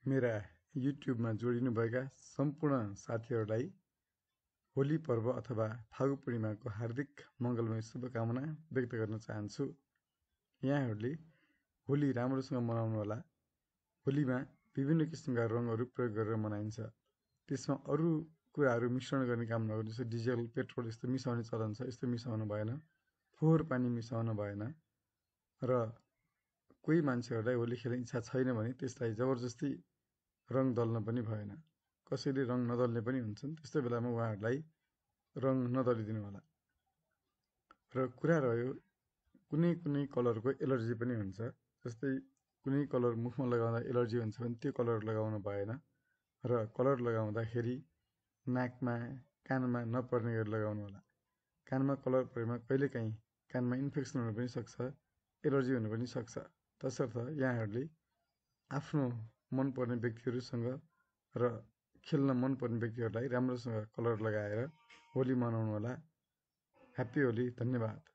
मेरा युट्युबमा जोडिनुभएका सम्पूर्ण साथीहरूलाई होली पर्व अथवा फागु पूर्णिमाको हार्दिक मङ्गलमय शुभकामना व्यक्त गर्न चाहन्छु। यहाँहरूले होली राम्रोसँग मनाउनुहोला। होलीमा विभिन्न किसिमका रङहरू प्रयोग गरेर मनाइन्छ। त्यसमा अरू कुराहरू मिश्रण गर्ने काम नगर्नु, जस्तो डिजल, पेट्रोल यस्तो मिसाउने चलन छ, यस्तो मिसाउनु भएन। फोहोर पानी मिसाउनु भएन। र कोही मान्छेहरूलाई होली खेल्ने इच्छा छैन भने त्यसलाई जबरजस्ती रङ दल्न पनि भएन। कसैले रङ नदल्ने पनि हुन्छन्, त्यस्तो बेलामा उहाँहरूलाई रङ नदलिदिनु होला। र कुरा रह्यो कुनै कुनै कलरको एलर्जी पनि हुन्छ, जस्तै कुनै कलर मुखमा लगाउँदा एलर्जी हुन्छ भने त्यो कलर लगाउनु भएन। र कलर लगाउँदाखेरि नाकमा कानमा नपर्ने गरी लगाउनु होला। कानमा कलर परेमा कहिलेकाहीँ कानमा इन्फेक्सन हुन पनि सक्छ, एलर्जी हुन पनि सक्छ। तसर्थ यहाँहरूले आफ्नो मनपर्ने व्यक्तिहरूसँग र खेल्न मनपर्ने व्यक्तिहरूलाई राम्रोसँग कलर लगाएर होली मनाउनु होला। ह्याप्पी होली। धन्यवाद।